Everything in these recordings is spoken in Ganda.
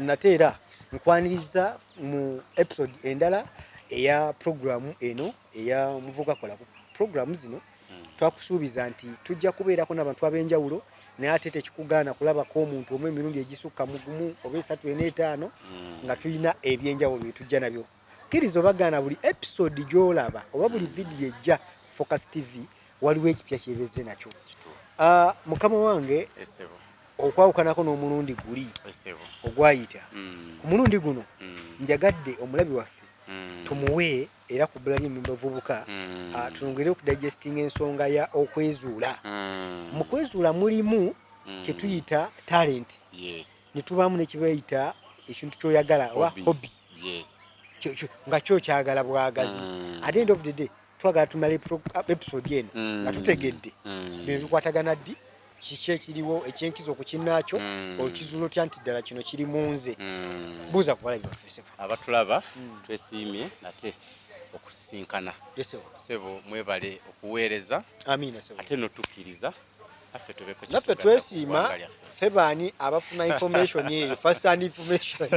Nate era nkwaniriza mu episode endala eya programu eno eya Muvubuka Kola. Ku programu zino twakusuubiza nti tujja kubeerako n'abantu ab'enjawulo, naye ate tekikugaana kulabako omuntu omu emirundi egisukka mu gumu oba esatu, ena, etaano, nga tulina ebyenjawulo bye tujja nabyo. Kkiriza oba gaana, buli episode gy'olaba oba buli vidiyo ejja Focus TV, waliwo ekipya kyebezze nakyo. Ah, mukama wange, okwawukanako n'omulundi guli ogwayita, ku mulundi guno njagadde omulabi waffe tumuwe era ku bbula ly'emibavubuka, tulongere okudigestinga ensonga ya okwezuula. Mu kwezuula mulimu kye tuyita talent, ne tubaamu nekibayita ekintu kyoyagala oba hobby, nga kyo kyagala bwagazi. At the end of the day, twagala tumale episode eno nga tutegedde bino bikwatagana ddi, kiki ekiriwo ekyenkizo ku kinnaakyo, okizuula otya nti ddala kino kiri mu nze. Buuza ku balabi baffe, sebo. Abatulaba, twesiimye nate okusisinkana. Yes, sebo. Sebo, mwebale okuweereza. Amiina, sebo. Ate notukkiriza naffe tubeko kye naffe tugatta ku twesiima. ggwanga lyaffe. Ffe baani abafuna information eyo, first hand information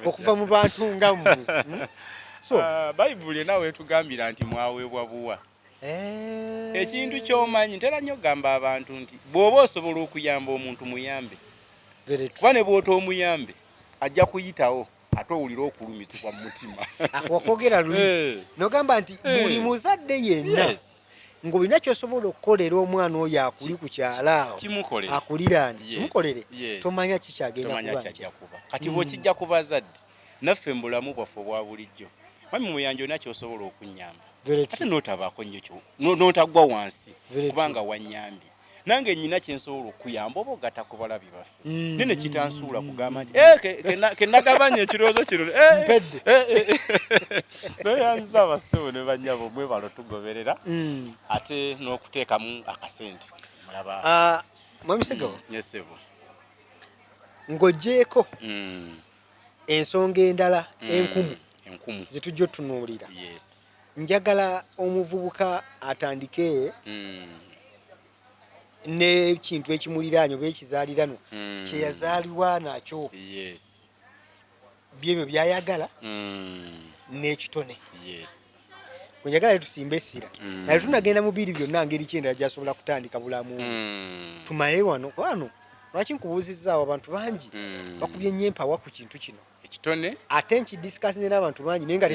okuva mu bantu nga mmwe? So Ah, Bayibuli nawe etugambira nti mwaweebwa buwa. Ekintu kyomanyi, ntera nnyo okugamba abantu nti bw'oba osobola okuyamba omuntu, muyambe. Very true. Kuba ne bw'otoomuyambe, ajja kuyitawo ate owulire okulumizibwa mu mutima. Wakwogera luli nogamba nti buli muzadde yenna ng'olina kyosobola okukolera omwana oyo akuli ku kyalo awo Kimukolere. akuliraane, kimukolere. Tomanya kikyagenda Tomanya kuba. Kyajja kuba. Kati bw'okijja ku bazadde, naffe mu bulamu bwaffe obwa bulijjo, mwami Muyanja, olina kyosobola okunnyamba, Very ate true. n'otabaako nnyo n'otagwa wansi, Very kubanga wannyambye. Nange nyina kyensobola okuyamba oba ogatta ku balabi baffe, naye ne kitansuula kugamba nti, "Eh, kenagabanya ekirowoozo kino, eh, Mpedde. eh, eh, eh." Tweyanziza abassebo ne bannyabo, mwebale otugoberera ate n'okuteekamu akasente mulaba. Ah, mwami Segawa, Yes, ssebo. Ng'oggyeeko ensonga endala enkumu Enkumu zetujja otunuulira, njagala omuvubuka atandike n'ekintu ekimuliraanye oba ekizaalirano kyeyazaalibwa nakyo, byebyo byayagala n'ekitone. Bwe njagala tusimba essira, naye tunagenda mu biri byonna, ngeri ki endala gyasobola kutandika bulamu bwe? Tumale wano wano. Lwaki nkubuuzizzaawo? Abantu bangi bakubye nnyo empawa ku kintu kino. Ekitone. Ate nkidiscussinze n'abantu bangi, naye nga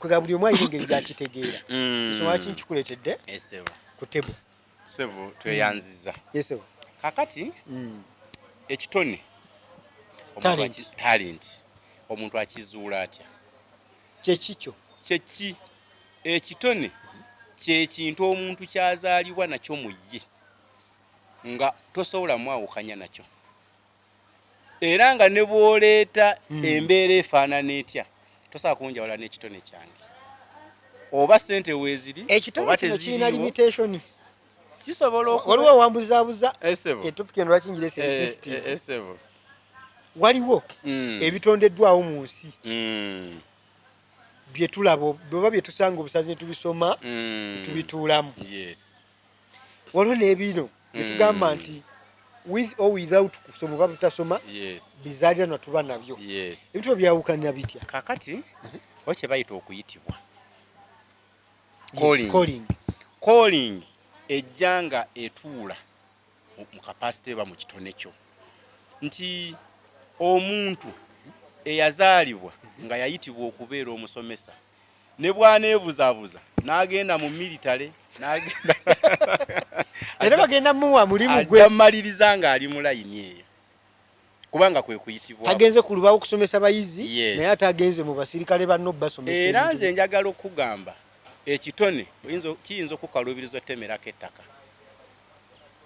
kwega buli omu alina engeri gyakitegeera. Ensonga lwaki nkikuleetedde Esebo. ku table. Sebo, tweyanziza. Yes, sebo. Kakati ekitone, omuntu Talent. Talent omuntu akizuula atya? Kyekikyo. Kyeki ekitone? Kyekintu omuntu kyazaalibwa nakyo mu ye, nga tosobola mwawukanya nakyo, era nga ne bw'oleeta embeera efaanana etya, tosobola kunjawula n'ekitone kyange, oba sente weeziri Ekitone oba kino kirina teziriiwo. limitation? Kisobola okuba Waliwo awambuzaabuza. Esebo. Etopic eno lwaki ngirese sensitive? Esebo. Waliwo ebitondeddwawo mu nsi bye tulaba oba bye tusanga obusazi ne tubisoma, tubituulamu. Waliwo n'ebino bye tugamba nti with or without kusoma oba butasoma, bizaalirana tuba nabyo. Ebintu ebyo byawukanira bitya? Kakati oba kye bayita okuyitibwa, Calling. Calling. Calling ejja nga etuula mu capacity eba mu kitone kyo, nti omuntu eyazaalibwa nga yayitibwa okubeera omusomesa, ne bw'aneebuzaabuza n'agenda mu military, n'agenda Era bagenda muwa mulimu gwe. Ajja maliriza ng'ali mu layini eyo, kubanga kwe kuyitibwa. Tagenze ku lubaawo kusomesa bayizi, naye ate agenze mu basirikale banno basomesa Era ebintu. Nze njagala okugamba, ekitone kiyinza okukaluubiriza otemerako ettaka.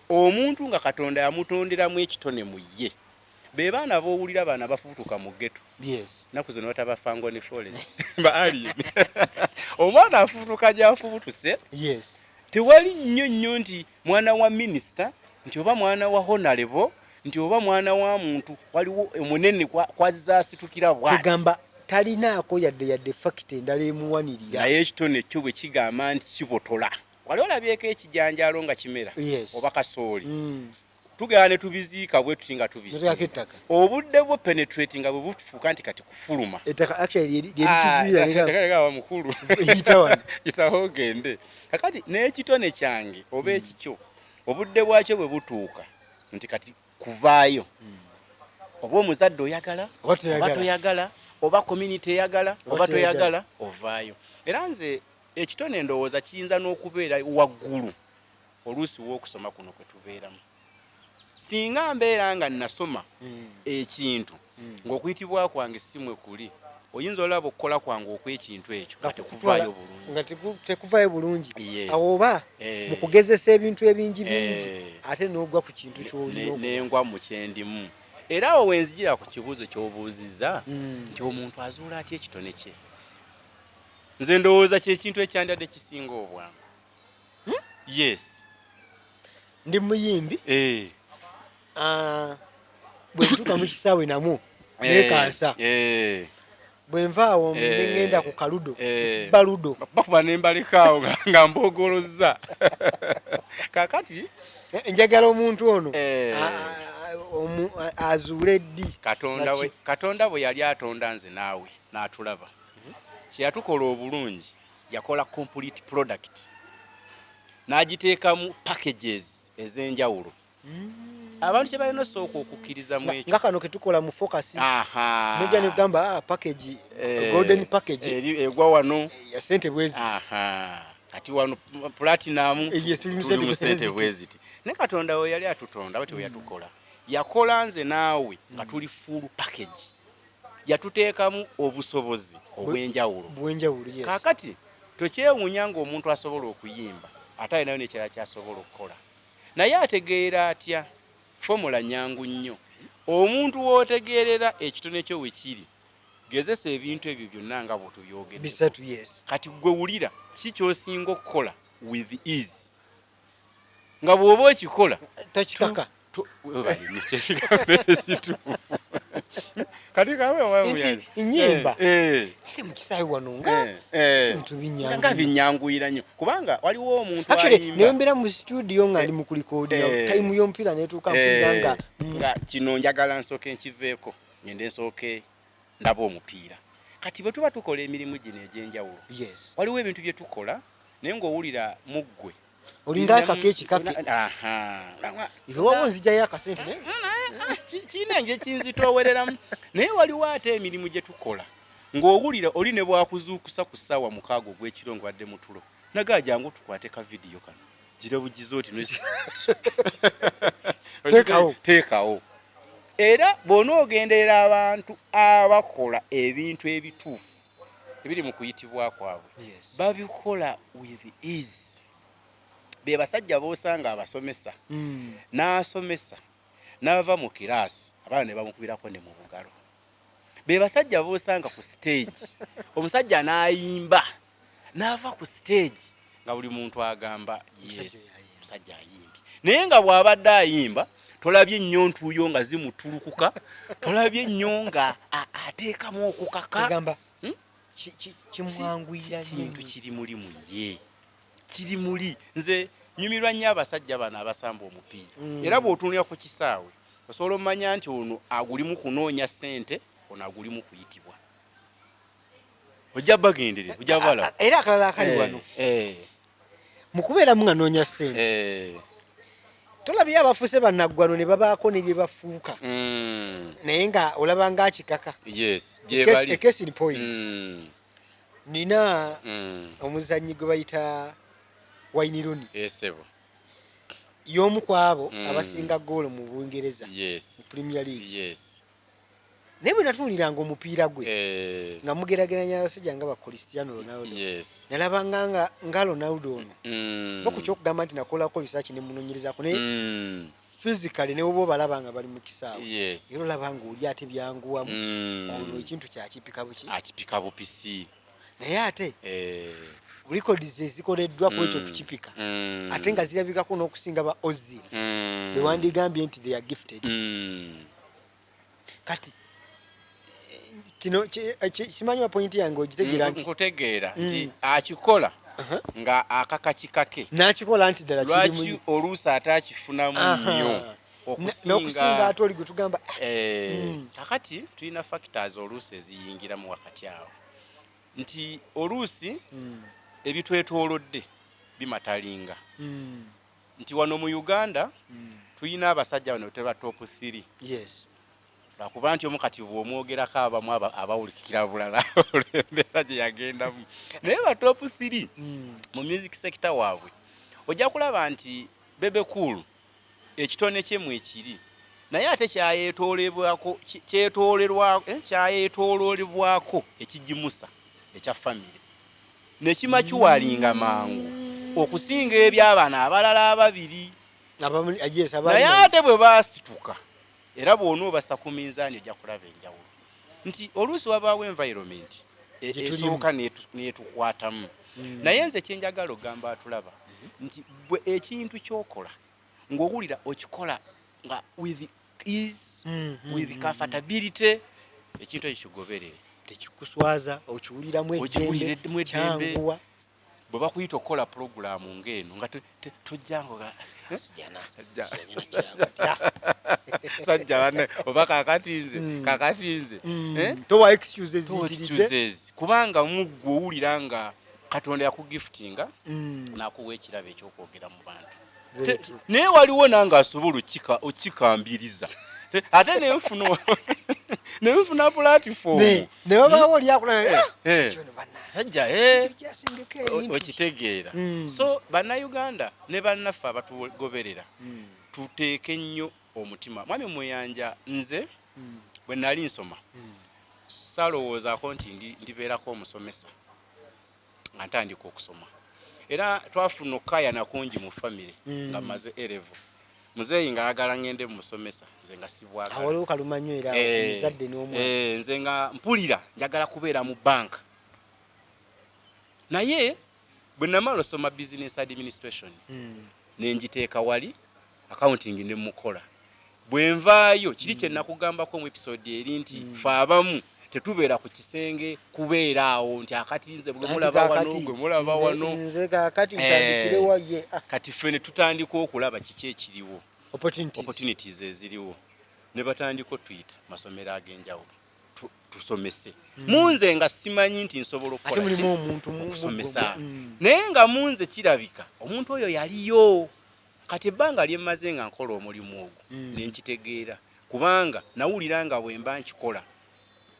Omuntu nga Katonda yamutonderamu ekitone mu ye, be baana b'owulira, baana bafubutuka mu ghetto. Ennaku zino bataba Fangone Forest ba alien. Omwana afubutuka gy'afubutuse, tewali nnyo nnyo nti mwana wa minisita, nti oba mwana wa honorable, nti oba mwana wa muntu waliwo omunene kwazzaasitukira bw'ati. Kugamba talinaako yadde factor endala emuwanirira. Naye ekitone kyo bwe kigamba nti kibotola, wali olabyeko ekijanjaalo nga kimera? Yes. Oba kasooli? Tugenda ne tubiziika bwe tuti nga Noteekako tubiziika. Ettaka. Obudde bwo penetrating nga bwe bufuuka nti kati kufuluma. Ettaka actually lyerikiviira. Leka mukulu. Yita wano. Yitawo ogende. Kakati n'ekitone kyange oba ekikyo, obudde bwakyo bwe butuuka nti kati kuvaayo, oba omuzadde oyagala oba toyagala. Oba toyagala, oba community eyagala oba oba toyagala. Toyagala, ovaayo. Era nze ekitone ndowooza kiyinza n'okubeera waggulu oluusi w'okusoma kuno kwe tubeeramu. Singa mbeera nga nasoma ekintu ng'okuyitibwa kwange si mwe kuli, oyinza olaba okukola kwange okw'ekintu ekyo nga tekuvaayo bulungi. Nga tekuvaayo bulungi. Awo oba mu kugezesa ebintu ebingi bingi, ate n'ogwa ku kintu ky'olina okuba. Nengwa mu kyendimu. Era awo wenzijira ku kibuuzo ky'obuuzizza nti omuntu azuula atya ekitone kye. Nze ndowooza kyekintu ekyandadde kisinga obwangu. Yes. Ndi muyimbi. Bwe ntuuka mu kisaawe namwo neekansa. Bwe nvaawo ne ŋŋenda ku kaludo, baludo. Bakuba nembalekaawo nga mbogolozza. Kakati Njagala omuntu ono azuule ddi Katonda nga we, Katonda bwe yali atonda nze naawe n'atulaba, kyeyatukola obulungi, yakola complete product n'agiteekamu packages ez'enjawulo. Abantu kye balina osooka okukkiriza mu ekyo. Nga kano ketukola mu Focus. Nojja negamba, ah, package, golden package egwa wano ya sente bweziti. Aha. Kati wano platinum. Yes, tuli mu tuli mu sente sente bweziti. Bweziti. Ne Katonda we yali atutonda, bwe yatukola, yakola nze naawe nga tuli full package, yatuteekamu obusobozi obw'enjawulo. Bwenjawulo, yes. Kaakati tokyewuunya ng'omuntu asobola okuyimba ate alinayo n'ekirala kyasobola okukola. Naye ategeera atya? Formula nyangu nnyo. Omuntu w'otegeerera ekitone kyo we kiri, gezesa ebintu ebyo byonna nga bw'otubyogedde. Bisatu, yes. Kati gwe wulira ki ky'osinga okukola with ease, nga bw'oba okikola tokikaka. Webale nnyo, kyekigambo ekituufu. Kati kabe oba Nti muyambi. nnyimba. Ate mu kisaawe wano nga bintu binyangu. Nga binyanguyira nnyo, kubanga waliwo omuntu Actually, ayimba. naye mbeera mu studio nga ndi mu kulikodinga, time y'omupiira netuuka, mpulira nga nga kino njagala nsooke nkiveeko, ngende nsooke ndaba omupiira. Kati bwe tuba tukola emirimu gino egy'enjawulo, waliwo ebintu bye tukola naye ng'owulira mu ggwe olinga akaka ekikake. Aha. Iwe waba onzijayo akasente naye Kiina nje kinzitoowereramu. Naye waliwo ate emirimu gye tukola ng'owulira oli ne bwakuzuukusa ku ssaawa 6 ogw'ekiro ng'obadde mu tulo, nagaa, "Jangu tukwate ka vidiyo kano." Gira bugize oti Teekawo. Teekawo. Era bw'onoogenderera abantu abakola ebintu ebituufu ebiri mu kuyitibwa kwabwe, babikola with ease. Be basajja b'osanga abasomesa, n'asomesa n'ava mu kiraasi, abaana ne bamukubirako ne mu bugalo. Be basajja b'osanga ku stage, omusajja n'ayimba n'ava ku stage nga buli muntu agamba, "Yes, omusajja ayimbye." Naye nga bw'abadde ayimba tolabye nnyo ntuuyo nga zimutulukuka, tolabye nnyo nga ateekamu okukaka. Agamba kimwanguyira nnyo. Kintu kiri muli mu ye, kiri muli. Nze nyumirwa nnyo abasajja bano abasamba omupiira. Era bw'otunulira ku kisaawe osobola omanya nti ono agulimu kunoonya ssente, ono agulimu kuyitibwa. Ojja bagenderera, ojja balaba. Era akalala akali wano mu kubeeramu nga noonya ssente, tolabye abafuuse bannaggwano ne babaako ne bye bafuuka, naye nga olaba nga akikaka? Yes, gyebali. A case in point, nina omuzannyi gwe bayita Wayne Rooney. Esebo. Y'omu ku abo abasinga goolo mu Bungereza, mu Premier League. Naye bwe natuuliranga omupiira gwe nga mugerageranya abasajja nga ba Cristiano Ronaldo, nalabanga nga Ronaldo ono, va ku kyokugamba nti nakolako research ne munoonyerezaako, naye physically ne bwoba obalaba nga bali mu kisaawe, era olaba nga oli ate byanguwamu, ono ekintu kyakipika buki? Akipika bupisi. Naye ate records ezikoleddwa ku ekyo kukipika, ate nga zirabikako n'okusinga ba Ozil, bewandigambye nti they are gifted. Kati kino simanyi wa point yange ogitegeera nti Nkutegeera nti akikola nga akaka kikake. N'akikola nti ddala kiri mu Lwaki oluusi ate akifunamu nnyo? N'okusinga ate oli gwe tugamba. Kakati tulina factors oluusi eziyingiramu wakati awo, nti oluusi ebitwetoolodde bimatalinga, nti wano mu Uganda tulina abasajja bano teba top 3. Lwakuba nti omu kati bw'omwogerako abamu abawulikikira bulala olw'embeera gye yagendamu, naye ba top 3 mu music sector waabwe ojja kulaba nti Bebe Cool ekitone kye mwekiri, naye ate kyayetoololebwako ekigimusa ekya famire nekimakiwalinga mangu okusinga eby'abaana abalala ababiri. Naye ate bwe baasituka era bw'onoobassa ku minzaani ojja kulaba enjawulo, nti oluusi wabaawo environment esooka n'etukwatamu. Naye nze kyenjagala ogamba atulaba nti bwe ekintu ky'okola ng'owulira okikola nga with ease, with comfortability, ekintu ekyo kigoberere. Tekikuswaza, okiwuliramu eddembe, kyanguwa. Bwe bakuyita okukola pulogulaamu ng'eno nga tojjanga sajja banne oba kakati nze kakati nze towa excuses ziyitiridde, kubanga muggwe owulira nga Katonda yakugiftinga n'akuwa ekirabo ekyokwogera mu bantu. Naye waliwo nange asobola okikambiriza ate nenfuna platform. Newabaawo oli akola. Sajja okitegeera. So Bannayuganda ne bannaffe abatugoberera, tuteeke nnyo omutima. Mwami Muyanja, nze bwe nali nsoma saalowoozaako nti ndibeerako omusomesa nga ntandika okusoma, era twafuna okukayana kungi mu famire nga maze A level. Muzeeyi ng'ayagala ngende musomesa, nze nga sibwagala. Waliwo kalumanyo era omuzadde n'omwana. Nze nga mpulira njagala kubeera mu banka, naye bwe namala osoma business administration nenjiteeka wali, accounting ne mukola, bwe nvaayo kiri kye nakugambako mu episode eri nti fe abamu tetubeera ku kisenge kubeera awo nti akati nze gwe mulaba wano, gwe mulaba wano. Nze kakati ntandikirewa ye? Kati ffe ne tutandika okulaba kiki ekiriwo, opportunities eziriwo, ne batandika otuyita masomero ag'enjawulo tusomese. Munze nga simanyi nti nsobola okukola okusomesa, naye nga munze kirabika omuntu oyo yaliyo. Kati ebbanga lyemmaze nga nkola omulimu ogwo nenkitegeera, kubanga nawulira nga bwe mba nkikola,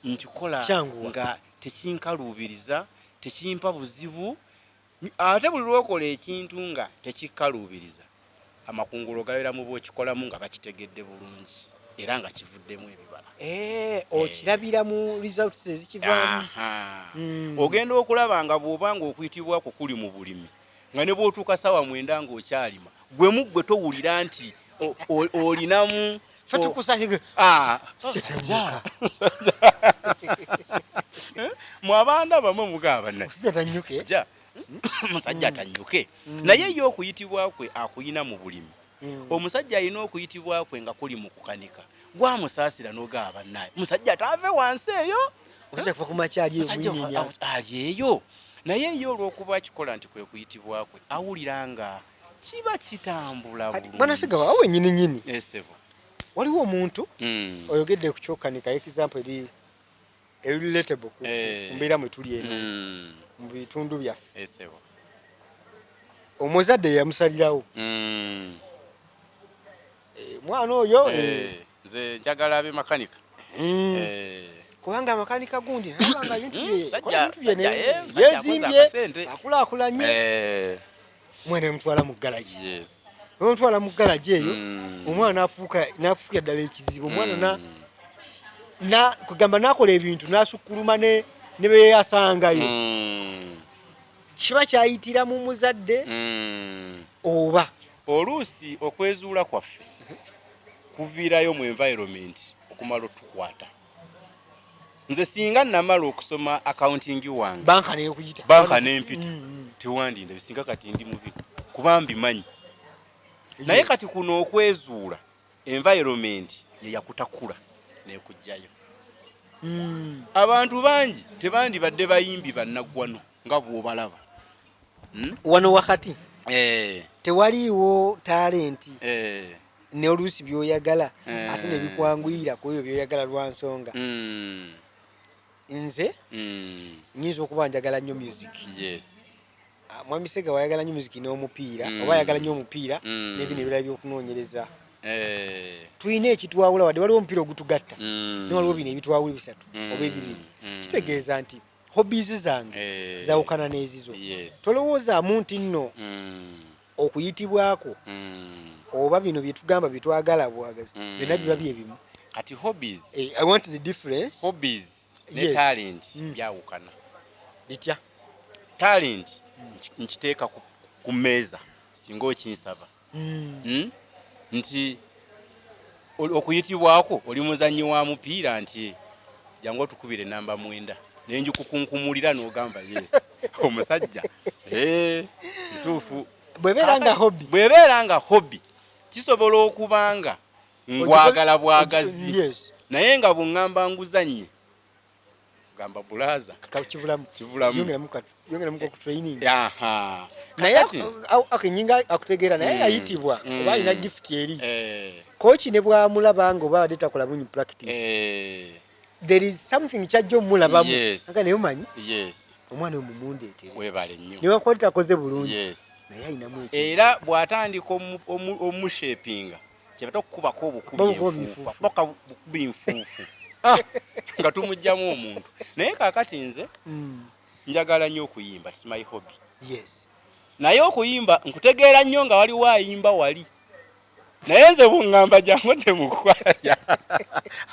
nkikola nga tekinkaluubiriza, tekimpa buzibu. Ate buli lwokola ekintu nga tekikaluubiriza, amakungulo gabeera mu bwokikolamu nga bakitegedde bulungi era nga kivuddemu ebibala. Okirabira mu results ezikivaamu. Ogenda okulaba nga bw'oba nga okuyitibwako kuli mu bulimi, nga ne bw'otuuka sawa 9 ng'okyalima, gwe mu ggwe towulira nti olinamu. Fe tukusanye. Sajja mu abaana bamwe mugaba Musajja tanyuke. Musajja tanyuke, naye ye okuyitibwa kwe akuyina mu bulimi. Omusajja alina okuyitibwa kwe nga kuli mu kukanika, gwamusaasira n'ogaba bannaye musajja taave wansi eyo. Omusajja kuva ku makya ali Musajja ebwinyinya. Ali eyo, naye ye olw'okuba akikola nti kwe kuyitibwa kwe, awulira nga kiba kitambula Kati bwana Segawa, awo wenyini nyini Esebo. waliwo omuntu oyogedde ku kyokanika, example eri eri relatable ku mbeera mwe tuli eno mu bitundu byaffe. Esebo. Omuzadde yamusalirawo, mwana oyo Nze njagala abe makanika. Kubanga amakanika gundi nabanga ebintu bye Musajja- ebintu bye musajja, musajja akoze yezimbye, akasente. Akulaakulanye. Omwana bamutwala mu galagi. Bamutwala mu galagi eyo, omwana nafuuka nafuukira ddala ekizibu. Omwana na kugamba nakola ebintu nasukkuluma ne beyasangayo. Kiba kyayitira mu muzadde oba? Oluusi okwezuula kwaffe kuviirayo mu environment okumala otukwata. Nze singa namala okusoma accounting wange, banka neyokuyita, banka nempita, tewandinda bisinga kati ndi mubi kuba mbimanyi. Naye kati kuno okwezuula, environment ye yakutakula nekujjayo. Abantu bangi tebandibadde bayimbi bannaggwano nga bw'obalaba. Wano wakati tewaliiwo talenti. Ne oluusi by'oyagala ate ne bikwanguyira ku ebyo by'oyagala lwa nsonga. Nze nyinza okuba njagala nnyo music. Ah, Mwami Segawa ayagala nnyo music n'omupiira, oba ayagala nnyo omupiira n'ebino ebirala by'okunoonyereza. Tulina ekitwawula, wadde waliwo omupiira ogutugatta, naye waliwo bino ebitwawula ebisatu oba ebibiri. Kitegeeza nti hobbies zange zawukana n'ezizo. Tolowoozaamu nti nno okuyitibwako oba bino bye tugamba bye twagala bwagazi byonna biba bye bimu. Kati hobbies, I want the difference. Hobbies ne talent byawukana. Bitya? Talent nkiteeka ku mmeeza singa okinsaba. Nti okuyitibwako oli muzannyi wa mupiira nti jangu otukubire namba 9 naye njikukunkumulira n'ogamba yes omusajja, kituufu. Bw'ebeera nga hobby. Bw'ebeera nga hobby kisobola okuba nga ngwagala bwagazi, naye nga bw'ŋŋamba nguzannye gamba bulaza. Kibulamu. Kibulamu. Yongeramu ku training. Aha. Naye okay, nyinga akutegeera naye yayitibwa oba alina gift eri. Coach ne bwamulaba nga oba abadde takola bulungi practice, there is something kyajja omulabamu. Aga naye omanyi omwana oyo mumundeetere. Weebale nnyo. Newankubadde takoze bulungi, naye alinamu ekintu. Era bw'atandika omushapinga kyebata okukubako obukubi Bamukuba enfuufu. emifuufu. Akubaka bukubi nfuufu. Ah, nga tumugyamu omuntu. Naye kaakati nze njagala nnyo okuyimba, it's my hobby. Naye okuyimba nkutegeera nnyo nga waliwo ayimba wali, naye nze bw'ŋŋamba jangu dde mu kwaya,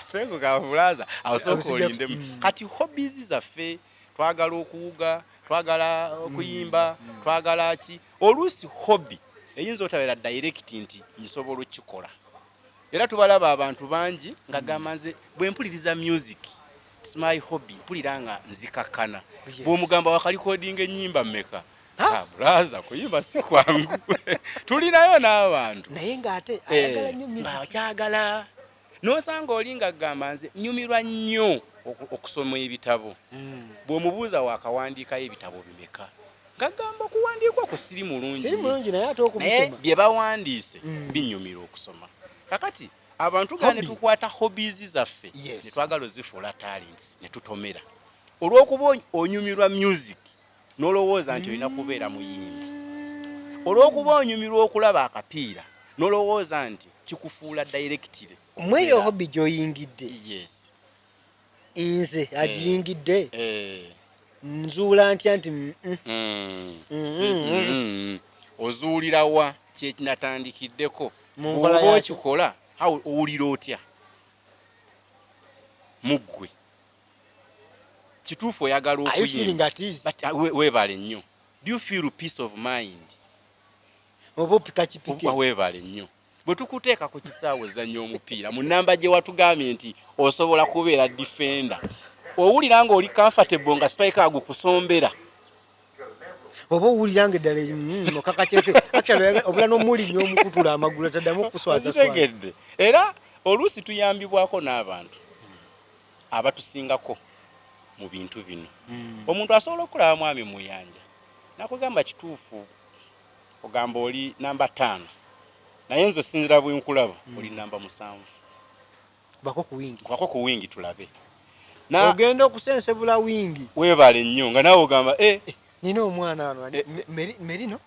ate nkugamba bulaza awo sooka olindemu. Kati hobbies zaffe twagala okuwuga, twagala okuyimba, twagala ki, oluusi hobby eyinza otabeera direct nti nsobola okukikola. Era tubalaba abantu bangi nga gamba nze bwe mpuliriza music, it's my hobby, mpulira nga nzikakkana. Bw'omugamba wakalikodinga ennyimba mmeka? Ah, bulaza kuyimba si kwangu. Tulinayo n'abantu naye ng'ate ayagala nnyo music. Ng'akyagala n'osanga oli ng'agamba nze nnyumirwa nnyo okusoma ebitabo. Bw'omubuuza wakawandiikayo ebitabo bimeka, ng'agamba okuwandiikwa kwo siri mulungi. Siri mulungi, naye ate naye okubisoma bye bawandiise binnyumira okusoma. Kakati abantu gaa ne Hobby. tukwata hobbies zaffe ne twagala ozifuula talents ne tutomera olw'okuba onyumirwa music n'olowooza nti olina kubeera muyimbi, olw'okuba onyumirwa okulaba akapiira n'olowooza nti kikufuula directly. Mweyo hobby gy'oyingidde, nze agiyingidde nzuula ntya nti Ozuulirawa kyekinatandikiddeko? Mu nkola Bw'oba yakyo. okikola owulira otya muggwe? Kituufu oyagala Are you feeling okuyimba at ease? But, weebale nnyo. Do you feel peace of mind? Oba opika kipike? Oba weebale nnyo. Bwe tukuteeka ku kisaawe ozannya omupiira mu namba gye watugambye nti osobola kubeera defender, owulira ng'oli comfortable nga striker agukusombera? Oba owulira nga eddala okakakyeke actually obula n'omulinnya omukutula amagulu taddamu okukuswaza swaza. Okitegedde? Era oluusi tuyambibwako n'abantu abatusingako mu bintu bino. Omuntu asobola okulaba Mwami Muyanja nakugamba kituufu, ogamba oli namba 5, naye nze osinzira bwe nkulaba oli namba 7. Bako ku wingi. Kubako ku wingi tulabe. Ogenda okusensebula wingi. Weebale nnyo nga naawe ogamba Nina omwana wano, Merino?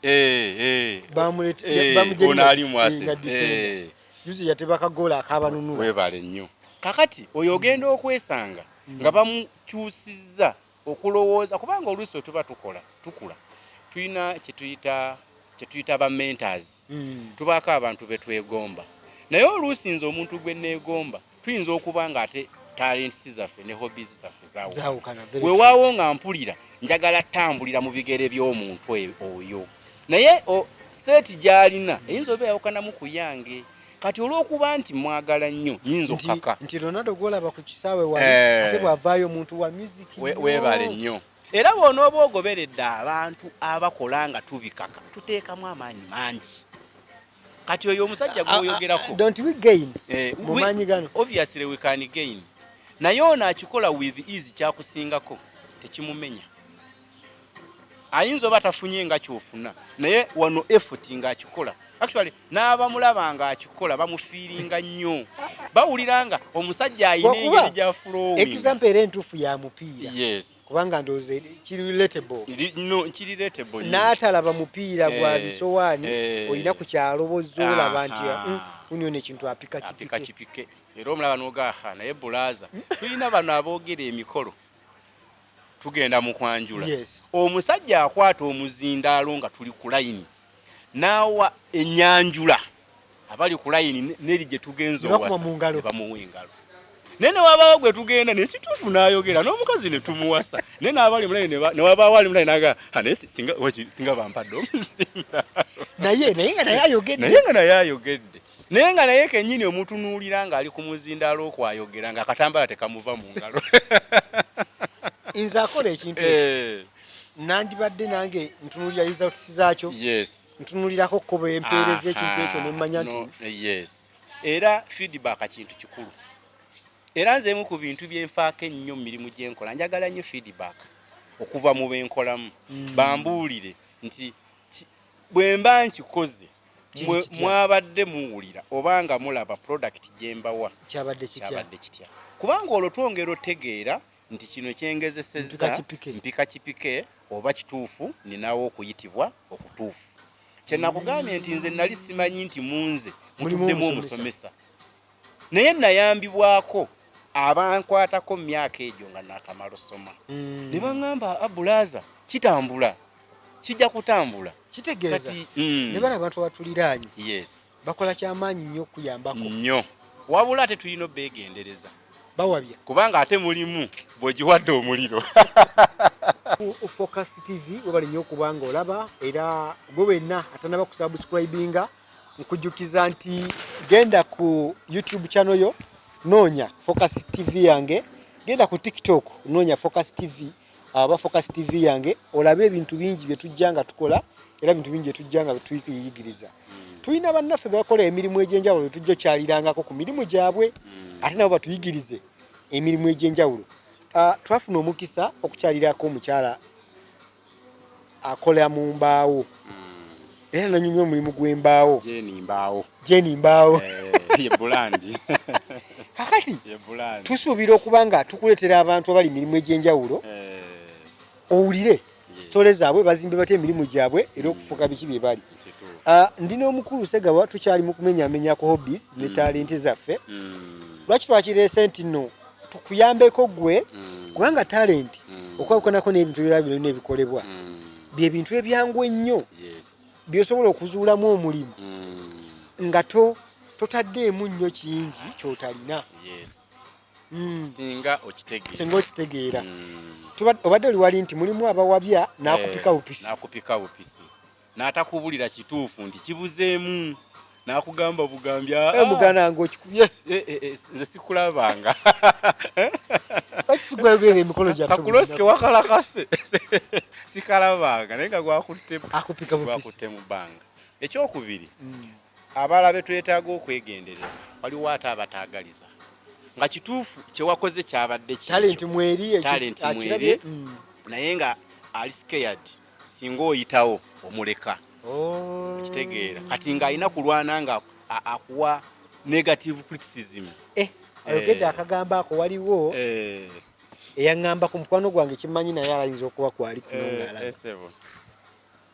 Ono ali mwase. Nga defender. Juzi yateba kagola akabanunula. Weebale nnyo. Kakati oyo ogenda okwesanga nga bamukyusizza okulowooza, kubanga oluusi bwe tuba tukola tukula tulina kyetuyita ba mentors. Tubaako abantu be twegomba, naye oluusi nze omuntu gwe neegomba tuyinza okuba nga ate talents zaffe ne hobbies zaffe zaawukana. Zaawukana, very true. Weewaawo nga mpulira njagala tambulira mu bigere by'omuntu oyo, naye seeti gy'alina eyinza oba eyawukanamu ku yange. Kati olw'okuba nti mwagala nnyo nyinza okukaka nti Ronaldo gw'olaba ku kisaawe wali, ate bw'avaayo omuntu wa music nnyo. Weebale nnyo. Era bw'onooba ogoberedde abantu abakola nga tubikaka, tuteekamu amaanyi mangi. Kati oyo omusajja gw'oyogerako, Don't we gain mu maanyi gano? Obviously we can gain, naye ono akikola with ease, kyakusingako tekimumenya. Ayinza oba tafunye nga kyofuna, naye wano effort ng'akikola. Actually, n'abamulaba ng'akikola bamufiiringa nnyo, bawulira nga omusajja ayina engeri gya flowing. Example era entuufu ya mupiira. Kubanga ndowooza kiri relatable. No, kiri relatable nnyo. N'atalaba mupiira gwa bisowaani, olina ku kyalo bw'ozza olaba nti, union ekintu apika apika kipike. Kipike. Era omulaba n'ogaha, naye bulaza tulina bano aboogera emikolo, tugenda mu kwanjula. Omusajja akwata omuzindaalo nga tuli ku layini, n'awa enyanjula abali ku layini neri gye tugenza Ne bakuba owasa, mu ngalo. Ne bamuwa engalo. Naye ne wabaawo gwe tugenda nekituufu n'ayogera n'omukazi ne tumuwasa, naye n'abali mu layini ne wabaawo ali mu layini n'agamba, "Ha, naye singa singa bampadde omuzindaalo." Naye nga naye ayogedde. Naye nga naye ayogedde, naye nga naye kennyini omutunuulira ng'ali ku muzindaalo okwayogera ng'akatambala tekamuva mu ngalo. Nze akola ekintu ekyo, nandibadde nange ntunuulira results zaakyo, ntunuulirako kko bwe mpeereza ekintu ekyo ne mmanya nti No, yes, era feedback kintu kikulu. Era nze emu ku bintu byenfaako ennyo mu mirimu gyenkola, njagala nnyo feedback okuva mu benkolamu, bambuulire nti bwe mba nkikoze Kiri kitya? Mwabadde muwulira oba nga mulaba product gye mbawa Kyabadde kitya? Kyabadde kitya? Kubanga olwo twongera otegeera nti kino kyengezesezza Mpika kipike. Mpika kipike oba kituufu, ninawo okuyitibwa okutuufu. Kyenakugambye nti nze nali simanyi nti munze Mulimu mutuddemu omusomesa. Omusomesa, naye nayambibwako abankwatako mu myaka egyo nga nakamala osoma, ne baŋŋamba, "Abulaza, kitambula, kijja kutambula." Kitegeeza Kati ne bano abantu abatuliraanye bakola kyamaanyi nnyo okuyambako. Nnyo, wabula ate tulina obeegendereza. Bawabya. Kubanga ate mulimu bw'ogiwadde omuliro. Ku Focus TV, webale nnyo okuba nga olaba. Era gwe wenna atanaba kusubscribinga, nkujjukiza nti genda ku YouTube channel yo, noonya Focus TV yange. Genda ku TikTok, noonya Focus TV aba Focus TV yange, olabe ebintu bingi bye tujja nga tukola, era bintu bingi bye tujja nga tuyigiriza. Tulina bannaffe bakola emirimu egy'enjawulo bye tujja okyalirangako ku mirimu gyabwe, ate nabo batuyigirize emirimu egy'enjawulo. Twafuna omukisa okukyalirako omukyala akola mu mbaawo, era nanyumya omulimu gw'embaawo. Jeni mbaawo. Jeni mbaawo. Ye brand. Kakati Ye brand. tusuubira okuba nga tukuleetera abantu abali mirimu egy'enjawulo, owulire sitole zaabwe, bazimbe batya emirimu gyabwe, era okufuuka biki bye bali. Ndi n'omukulu Segawa, tukyali mu kumenyamenya ku hobbies ne talenti zaffe. Lwaki twakireese nti nno tukuyambeko gwe, kubanga talenti okwawukanako n'ebintu ebirala byonna ebikolebwa, bye bintu ebyangu ennyo by'osobola okuzuulamu omulimu nga totaddeemu nnyo kingi ky'otalina. Singa okitegeera. Singa okitegeera. Obadde oli wali nti mulimu abawabya n'akupika bupisi. N'akupika bupisi, n'atakubulira kituufu nti kibuzeemu, n'akugamba bugambi, "Ah, Eh, muganda wange, okikubye." Nze sikulabanga. Lwaki sigwayogera emikolo gyaffe? Kakulosi kewakalakase sikalabanga, naye nga gwakutte Akupika bupisi. Gwakutte mu bbanga. Ekyokubiri, abalala be twetaaga okwegendereza, waliwo ate abataagaliza nga kituufu kyewakoze kyabadde kikyo. Talenti mweri Talent akirabye. Mweri. Naye nga ali scared singa oyitawo omuleka. Kitegeera kati ng'alina kulwana nga akuwa negative criticism. Eh, ayogedde akagambo ako. Waliwo eyaŋŋamba ku mukwano gwange, kimanyi naye alayinza okuba kwali kuno ng'alaba Sebo.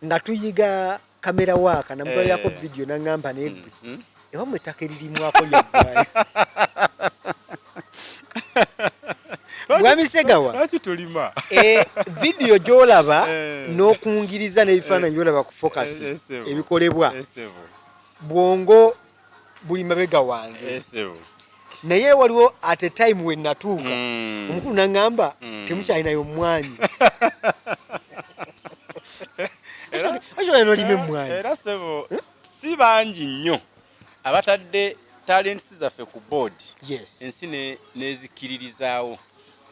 Nga tuyiga camera work, namutwalirako video, naŋŋamba, "Naye gwe, ewammwe ettaka eririmwako lyaggwayo." Mwami Segawa. Lwaki tulima? Video gy'olaba n'okungiriza n'ebifaananyi by'olaba ku Focus Sebo. ebikolebwa, Sebo. bwongo buli mabega wange. Sebo. Naye waliwo at a time we natuuka, omukulu naŋŋamba, "Temukyalinayo mmwanyi." Okyalina olima emmwanyi. Era sebo, si bangi nnyo abatadde talents zaffe ku board, ensi nezikiririzaawo.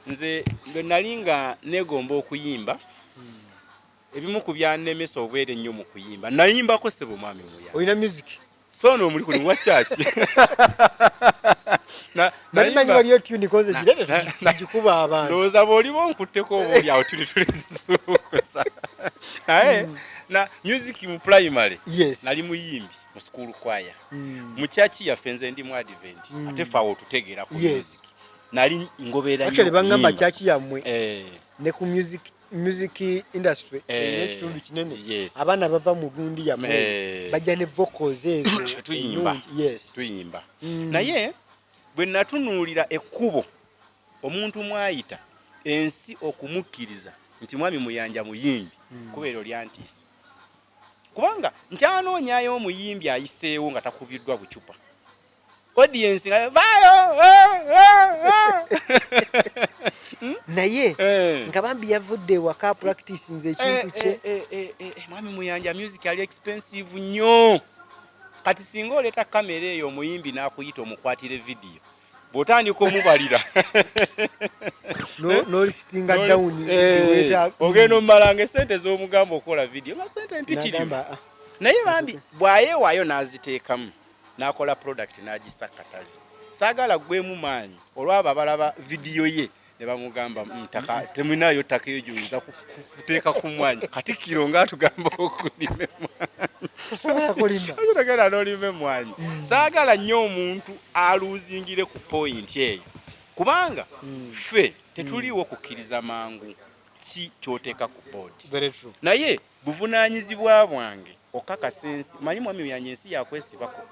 Nze bwe nali nga neegomba okuyimba, ebimu ku byannemesa obwere ennyo mu kuyimba, nayimbako sebo, mwami Muya. Olina music? So no omuli kuli wa church. Nali waliyo tune koze girete tugikuba abantu. Ndowooza bw'oliba onkutteko oba oli awo tuli tulizisuukusa. Naye na music mu primary nali muyimbi mu school choir. Mu church yaffe nze ndi mu Advent. Ate ffe awo otutegeera ku music. Nali ngoberera nnyo. Actually bangamba church yammwe ne ku music industry erina ekitundu kinene. Abaana bava mu gundi yammwe bajja ne vocals ezo. Tuyimba. Tuyimba. Naye bwe natunuulira ekkubo omuntu mwayita ensi okumukkiriza nti Mwami Muyanja muyimbi kubeera olyantiisa, kubanga nkyanoonyayo omuyimbi ayiseewo nga takubiddwa bucupa, audience nga vaayo. Naye nga bambi yavudde ewaka practice nze ekintu kye. Mwami Muyanja, music ali expensive nnyo. Kati singa oleeta kamera eyo, omuyimbi n'akuyita omukwatire vidiyo, bw'otandika omubalira n'olisitinga down, ogenda omumalanga esente z'omugamba okukola vidiyo nga sente mpitirivu. Naye bambi bw'ayeewaayo n'aziteekamu n'akola product n'agissa katale, saagala gwemu maanyi olwabo abalaba vidiyo ye ne bamugamba, "Ttaka temulinayo, ttaka eyo gyoyinza kuteeka ku mwanyi." Katikkiro ng'atugamba okulima emwanyi, n'olima emwanyi. Saagala nnyo omuntu aluuzingire ku point eyo, kubanga ffe tetuliiwo kukkiriza mangu ki kyoteeka ku board. Naye buvunaanyizibwa bwange okakasa ensi. Manyi mwami yange, ensi yakwesibako.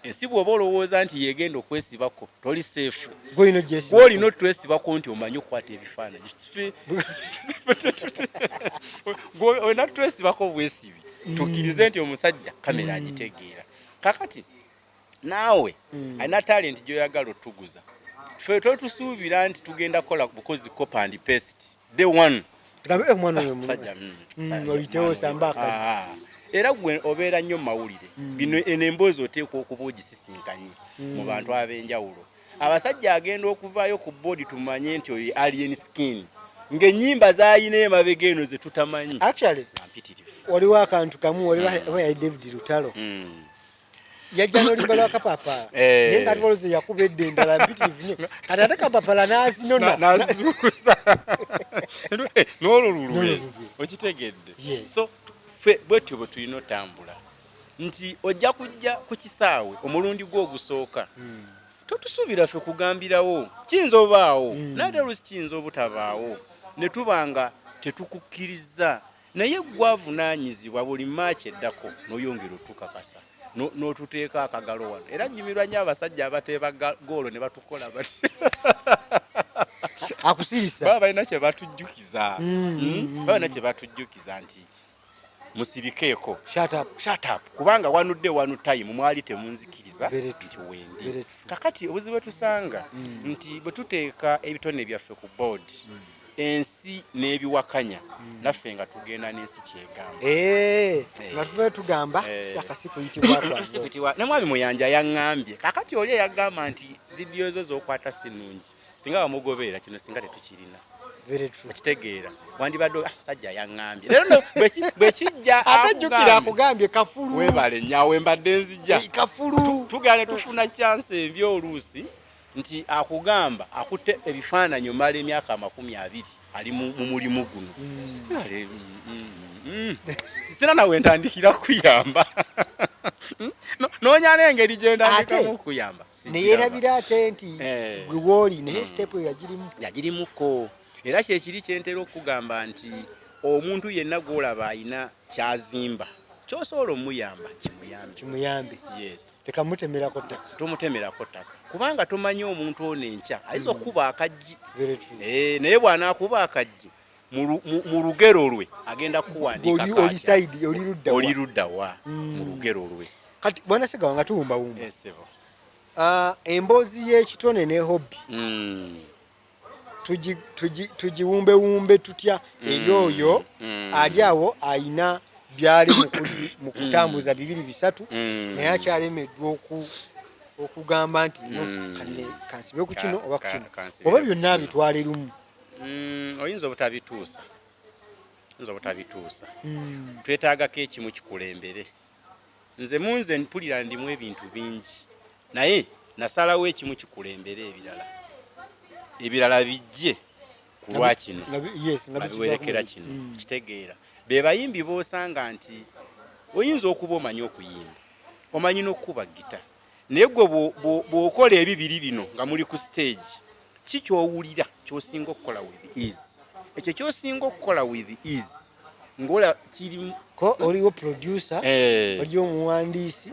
Ensi bw'oba olowooza nti yegenda okwesibako, toli safe. Gwolina otwesibako nti omanyi okukwata ebifaananyi. Olina twesibako bwesibi, tukkirize nti omusajja kamera agitegeera. Kakati naawe alina talent gyoyagala otuguza, ffe totusuubira nti tugenda kukola bukozi copy and paste the one. Musajja era gwe obeera nnyo mu mawulire bino, eno emboozi oteekwa okuba ogisisinkanye mu bantu ab'enjawulo. Abasajja agenda okuvaayo ku board, tumanye nti oyo Alien Skin ng'ennyimba z'ayina emabega eno ze tutamanyi. Actually waliwo akantu kamu, waliwo yali David Lutalo yajja n'oluyimba lwa Kapapala, naye nga tuwaloze yakuba edda endala mpitirivu nnyo. Kati ate Kapapala n'azinona. N'azuukusa n'olwo lulwe, okitegedde? So ffe bwetyo bwe tulina otambula nti ojja kujja ku kisaawe omulundi gwo ogusooka, totusuubira ffe kugambirawo. Kiyinza obaawo, naye ate oluusi kiyinza obutabaawo ne tuba nga tetukukkiriza. Naye gwavunaanyizibwa buli maaki eddako n'oyongera otukakasa n'otuteeka akagalo wano. Era nnyumirwa nnyo abasajja abateeba goolo ne batukola bati. Akusirisa. Baba balina kye batujjukiza. Baba balina kye batujjukiza nti musirikeeko. Shut up. Shut up, kubanga wanudde wanu time mwali temunzikiriza nti wendi. Kakati obuzibu bwe tusanga nti bwe tuteeka ebitone byaffe ku board, ensi n'ebiwakanya, naffe nga tugenda n'ensi kyegamba. Nga tuvayo tugamba akasi kuyitibwa kwange. Ne Mwami Muyanja yaŋŋambye, kakati oli eyagamba nti vidiyo zo z'okwata si nnungi, singa bamugoberera kino singa tetukirina. Okitegeera? Wandibadde, "Ah, musajja yaŋŋambye." Leero no bwe kijja Ate jjukira akugambye kafulu. Weebale nnyawe, mbadde nzija. Kafulu. Tugenda ne tufuna chance embi oluusi nti akugamba akutte ebifaananyi omala emyaka 20 ali mu mulimu guno. Ale, sina nawe ntandikira kuyamba. Noonya n'engeri gye ntandikamu okuyamba. Neyerabira ate nti gwe wooli naye step eyo yagirimu. Yagirimuko. Era kyekiri kyentera okugamba nti omuntu yenna gw'olaba ayina kyazimba, kyosobola omuyamba, kimuyambe. Kimuyambe. Yes. Leka mutemerako ttaka. Tomutemerako ttaka, kubanga tomanyi omuntu ono enkya ayinza okukuba akaggi. Very true. Naye bw'anaakuba akaggi mu lugero lwe agenda kuwandiika. Oli side oli ludda wa? Oli ludda wa mu lugero lwe. Kati bwana Segawa, nga tuwumbawumba, Esebo. Emboozi y'ekitone ne hobby tugiwumbewumbe tutya eri oyo ali awo ayina byali mu kutambuza bibiri bisatu, naye akyalemeddwa okugamba nti no, kansibe ku kino oba ku kino, oba byonna abitwale lumu? Oyinza obutabituusa, oyinza obutabituusa. Twetaagako ekimu kikulembere. Nze munze mpulira ndimu ebintu bingi, naye Nasalawo ekimu kikulembere ebirala, ebirala bijje ku lwa kino, Yes, nga nga biwerekera bikivaako. Kino kitegeera be bayimbi b'osanga nti oyinza okuba omanyi okuyimba, omanyi n'okukuba gita, naye gwe bw'okola ebibiri bino nga muli ku stage, ki ky'owulira ky'osinga okukola with ease? Ekyo ky'osinga okukola with ease ng'ola kiri. Ko oliwo producer, oliwo omuwandiisi,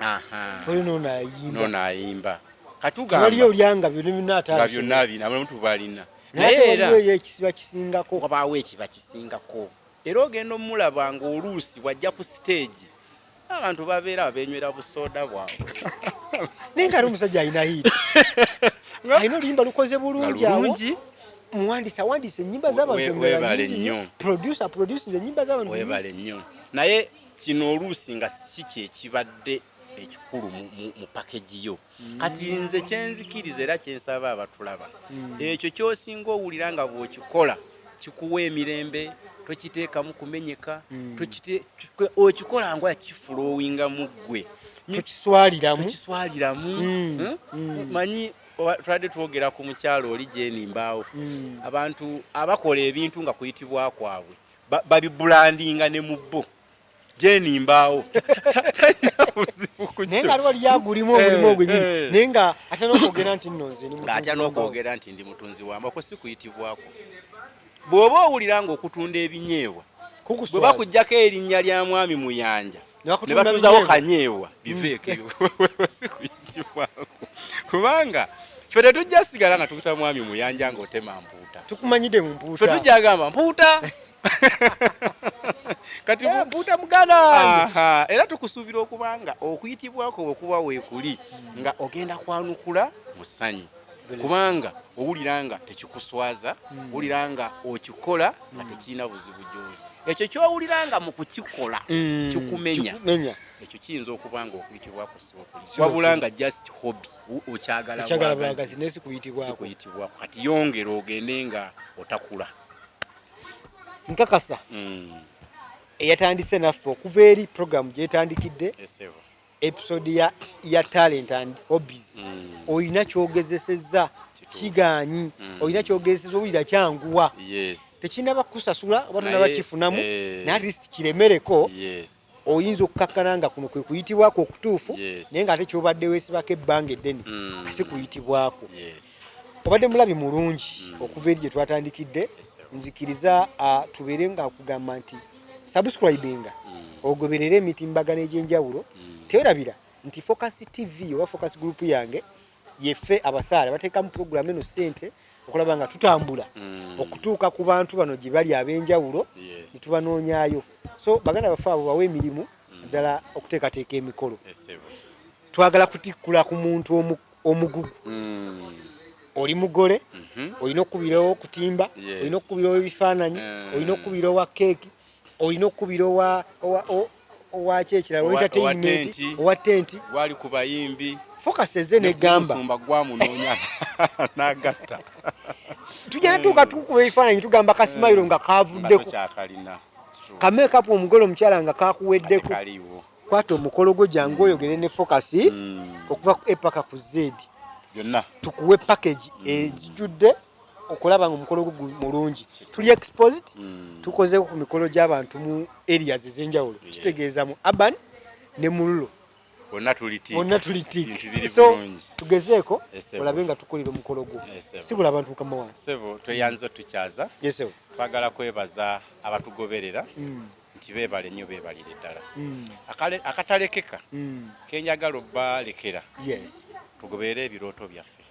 oli noono ayimba. Noono ayimba. Katugamba waliyo olyanga byonna byonna ate nga byonna bina abantu balina. Naye naye era waliwo eyo ekisiba kisingako. Wabaawo ekiba kisingako, era ogenda omulaba ng'oluusi wajja ku stage, abantu babeera benywera busoda bwabwe. Naye nga ali omusajja alina hit, alina oluyimba lukoze bulungi nga awo. Lulungi. Muwandiisi awandiise ennyimba z'abantu endala Weebale nnyingi nnyo. nnyo. Producer produces ennyimba z'abantu nnyingi. Webale nnyo, naye kino oluusi nga si kyekibadde ekikulu mu package yo. Kati nze kyenzikiriza era kyensaba abatulaba, ekyo kyosinga owulira nga bw'okikola kikuwa emirembe, tokiteekamu kumenyeka, okikola nga kiflowinga mu ggwe. Tokiswaliramu. Tokiswaliramu. Manyi twabadde twogera ku mukyalo oli Jeni Mbaawo. Abantu abakola ebintu nga kuyitibwa kwabwe babibrandinga ne mu bo. Jeni Mbaawo talina buzibu ku Naye kyo. nga aliwo ali agulimu omulimu ogwo nyini, naye nga ate n'okwogera nti nno nze ndi mutunzi Ng'atya wa mbaawo. N'okwogera nti ndi mutunzi wa mbaawo, si kuyitibwako. Bw'oba owulira ng'okutunda ebinyeebwa bwe Kukuswaza. Bakuggyako erinnya lya mwami Muyanja Ne ne bakutunda batuuzawo binyeebwa. Kanyeebwa, biveeko ebyo, si kuyitibwako, kubanga ffe tetujja sigala nga tukuyita mwami Muyanja ng'otema mpuuta. Tukumanyidde mu Ffe mpuuta. tujja gamba mpuuta kati. Eh, mpuuta muganda wange. Aha, era tukusuubira okubanga okuyitibwako bwe kuba weekuli nga ogenda kwanukula mu ssanyu, kubanga owulira nga tekikuswaza, owulira nga okikola nga tekirina buzibu gy'oli. Ekyo kyowulira nga mu kukikola kikumenya, Kikumenya. Ekyo kiyinza okuba nga okuyitibwako si wekuli, Si wabula nga just hobby, okyagala okyagala bwagazi. Bwagazi naye si kuyitibwako. Si kuyitibwako. Kati yongera ogende nga otakula. Nkakasa eyatandise naffe okuva eri program gyetandikidde, Esebo. Episode ya talent and hobbies, olina kyogezesezza. Kigaanyi, olina kyogezesezza, owulira kyanguwa. Tekinaba kukusasula oba tonaba kifunamu, naye at least kiremereko. Oyinza okukakkana nga kuno kwe kuyitibwako okutuufu, naye ng'ate kyobadde weesibako ebbanga eddene si kuyitibwako. Obadde mulabi mulungi okuva eri gye twatandikidde. Nzikiriza tubeere nga kugamba nti subscribinga, ogoberere emitimbagano egy'enjawulo. Tewerabira nti Focus TV oba Focus Group yange yeffe abasaala bateekamu program eno ssente okulaba nga tutambula okutuuka ku bantu bano gye bali ab'enjawulo, ne tubanoonyaayo. So baganda baffe abo bawe emirimu ddala okuteekateeka emikolo. Twagala kutikkula ku muntu omugugu. Oli mugole, olina okukubirawo okutimba, olina okukubirawo ebifaananyi, olina okukubira owa keeki, olina okukubira owaki ekirala, entertainment, tenti. Owa tenti. Gwali ku bayimbi. Focus eze negamba Musumba gwamunoonya n'agatta. Tugenda tuuka tukuba ebifaananyi, tugamba kasimayiro nga kavuddeko, Tokyakalina. Kamakeup omugole omukyala nga kakuweddeko. Kaliwo. Kwata omukolo gwo, jangu oyogere ne Focus okuva ku epaka ku Z, Byonna. Tukuwe package ezijjudde okulaba nga omukolo gwo mulungi. Tuli exposed, tukozeeko ku mikolo gy'abantu mu areas ez'enjawulo. Kitegeeza mu urban ne mu rural. Bonna tuli tick. Bonna tuli tick. Bintu biri So bulungi. tugezeeko Esebo. olabe nga tukolera omukolo gwo. Esebo. Sibula abantu, mukama wange. Sebo, tweyanza otukyaza. Yesebo. Twagala kwebaza abatugoberera nti beebale nnyo, beebalire ddala. Akatalekeka kenjagala obbalekera, tugoberere ebirooto byaffe.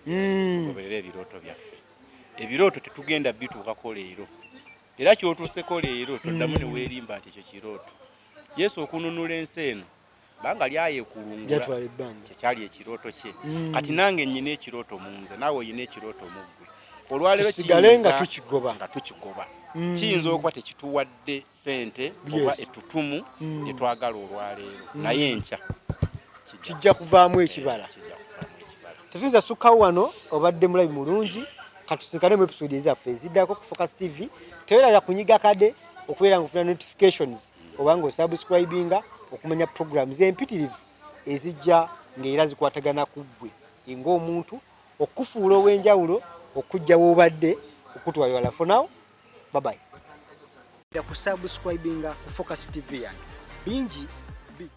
Tugoberere ebirooto byaffe. Ebirooto tetugenda bituukako leero, era kyotuuseko leero toddamu ne weerimba nti ekyo kirooto. Yesu okununula ensi eno banga lyayekulungula. Lyatwala ebbanga. Kyekyali ekirooto kye. Kati nange nyina ekirooto mu nze, naawe oyina ekirooto mu ggwe. Olwaleero Tusigale nga kiyinza- tukigoba. Nga tukigoba. Kiyinza okuba tekituwadde sente oba ettutumu lyetwagala olwaleero, naye enkya Kijja kuvaamu ekibala. Kijja kuvaamu ekibala. Tetuyinza sukkawo wano. Obadde mulabi mulungi, katusinkane mu episode ezaffe eziddako ku Focus TV. Tewerabira kunyiga kade okubeera nga ofuna notifications oba nga osubscribinga okumanya programs empitirivu ezijja. Ng'era zikwatagana ku ggwe ng'omuntu, okufuula ow'enjawulo, okujja w'obadde okutwala wala. For now, bye bye. Ku subscribinga ku Focus TV yange bingi.